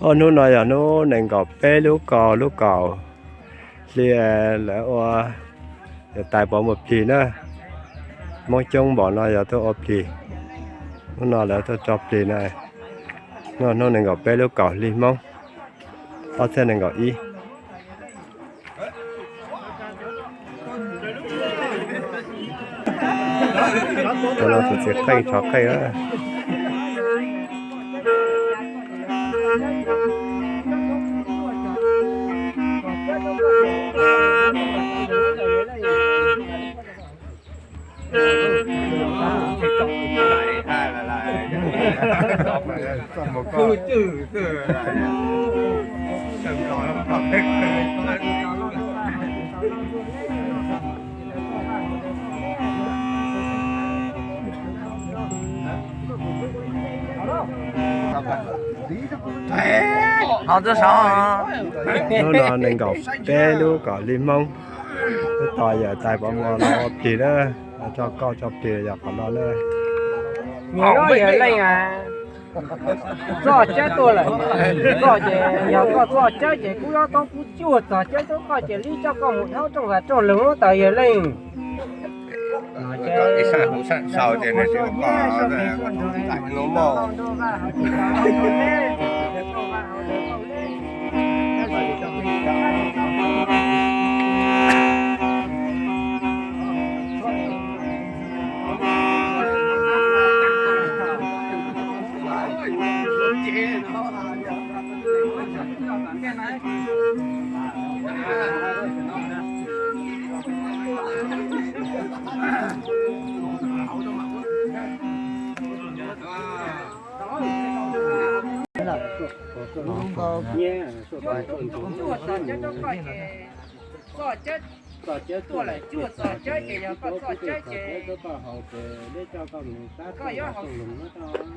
Ob hnub no yog hnub nees nkaum peb lub kaum, lub kaum hli lawv ua, yog tais pov muag plig na. Hmoob coob npaum no yog tuaj ua plig. Hnub no lawv tuaj tso plig na. Hnub, hnub nees nkaum peb lub kaum hli Hmoob, ob txhiab nees nkaum ib. Cov no tus txiv qeej tshov qeej na. Hnub no nees nkaum peb lub kaum hli Hmoob, tab tom yawm tais pov muag los ua plig na, tso kauj tso plig yog qhov no na. Yog leej txoj cawb tuaj lawm, txoj ces yog koj txoj cawb ces kuv yuav tau kuv cuaj txoj cawb rau koj ces li coj koj mus dhau rooj vam rooj loog tas yog leej. Tuaj lawm cuaj txoj cawb ces yog koj txoj cawb ces koj yuav,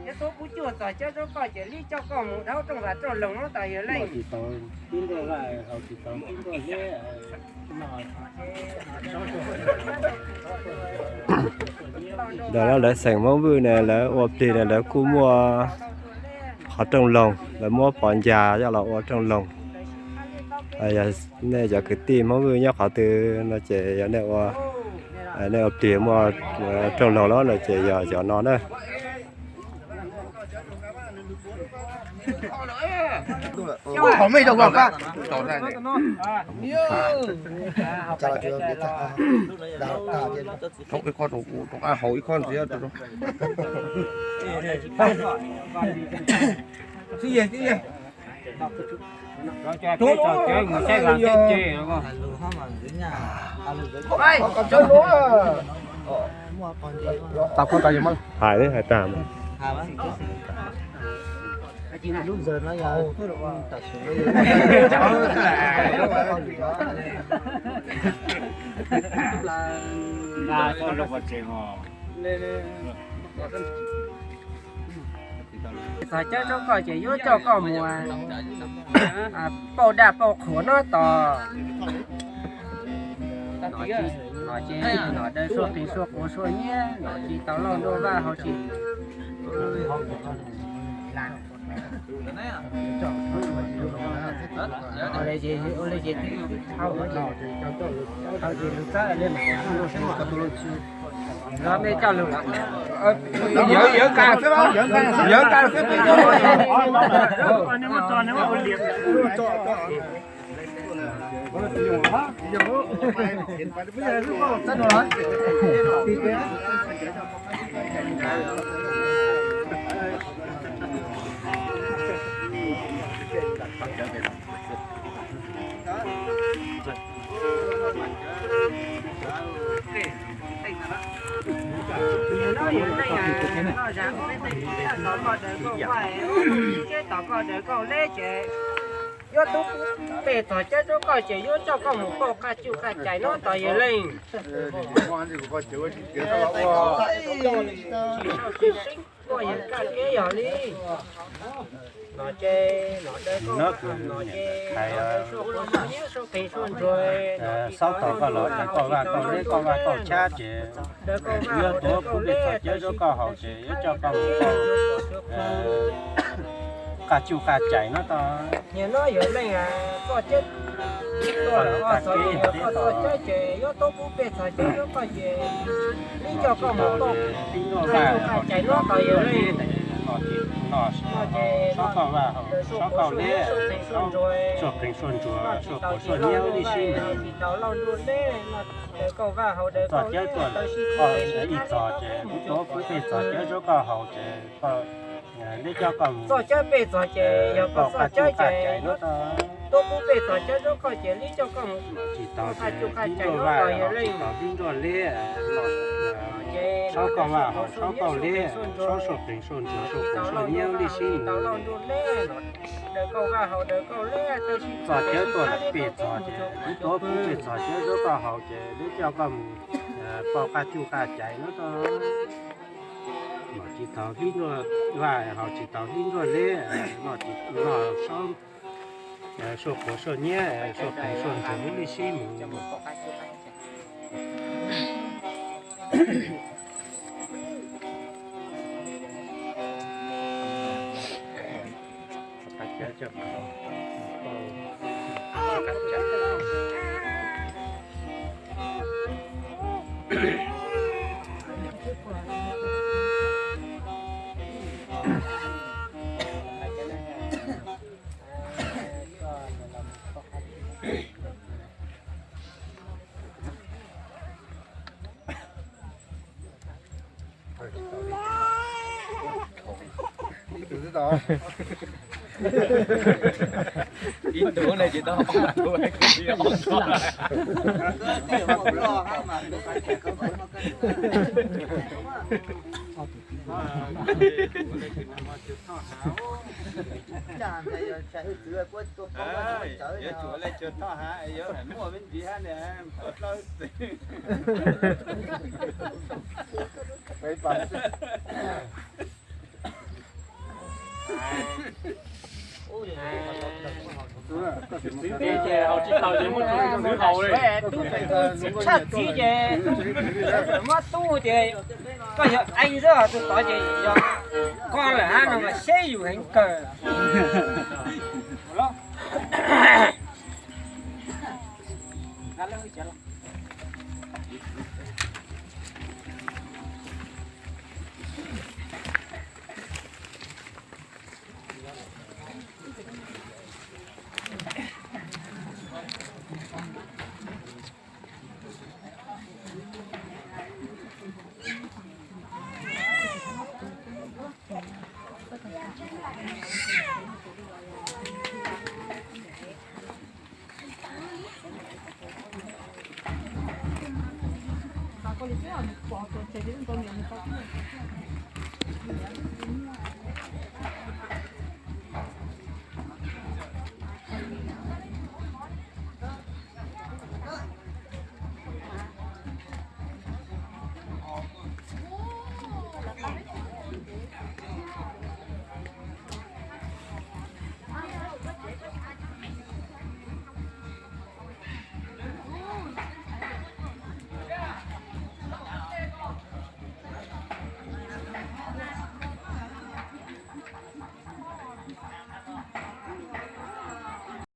yuav tau kuv cuaj txoj cawb rau koj ces li coj koj mus dhau rooj vam rooj loog no tas yog leej. Ntawm no lawv xeem Hmoob Vwj na, lawv ua plig na lawv kuj muaj qhov rooj loog, lawv muab pov ncas coj los ua rooj loog. Yog nej cov kwv tij Hmoob Vwj nyob qhov twg no ces yog nej ua, nej ua plig muaj rooj loog los no ces yog cov no na. Hais hais tag. Txoj cawb rau koj ces yuav coj koj mus pauj daj pauj qhuas no tos. Nom ces nom dawb suab qees suab quav suab nyiab, nom tsis tau lauj ntuj vaj hauv tsis. Yawv, yawv nqa xwb, yawv nqa xwb. Tos koj daws koj leb ces yuav tub peb txoj cawb rau koj ces yuav coj koj mus pauj qaj cuj qaj cais no tos yawg leej. Tsis sau tsis seeb, koj yawg kaj kev yog li. Nom ces nom dawb koj, nom ces nom dawb suab quav suab nyiab suab qees suab ntsuag, nom tsis tau koj los ces koj vaj koj leb koj vaj koj tshab ces yuav tuav kuv peb txoj cawb rau koj haus ces yuav coj koj mus pauj Qaj cuj qaj cais no tau. Niag no yog leej txoj cawb tuaj lawm, txoj cawb ces yuav tuaj pub pej txog cawb zaub koj ces li coj koj mus tuaj. Qaj cuj qaj cais no tau yog leej no ces sab koj vaj hauv sab koj liab, suaj qeeg suaj ntsuag, suaj quav suaj nyiab li sib mus. Txoj cawb tuaj ib txog ces kuv tuaj pub pej txog cawb zaub koj haus ces koj liab coj koj mus. Txoj cawb pej txog ces yog koj txoj cawb ces tuaj pub pej txog cawb zaub koj ces liab coj koj mus. Tsis tau qaj cuj qaj cais no tau yog leej tsis tau hlib nruaj liab, sab koj vaj hauv sab koj liab, sab suaj qeeg suaj ntsuag, suaj quav suaj nyiab li sib mus. Txoj cawb tuaj pej txog ces kuv tuaj pub pej txog cawb zaub koj haus ces liab coj koj mus. Tau qaj cuj qaj cais no tau. Tsis tau hlib nruaj vaj hauv tsis tau hlib nruaj liab, noj sab, suaj quav suaj nyiab, suaj qeeg suaj ntsuag li sib mus. Ib tug ne ces tau ob tug, ob tug. Yuav tsum le tsuas toj hav, yuav hais muaj me ntsis hab ne, dlawb txim. Txiv ces haus tsis taus ces muab txiv haus li. Tub txawm tshaj txiv ces muab tub ces koj yog eej xwb, tus tod ces yog koj lawm hab no mas seb yus heev kawg.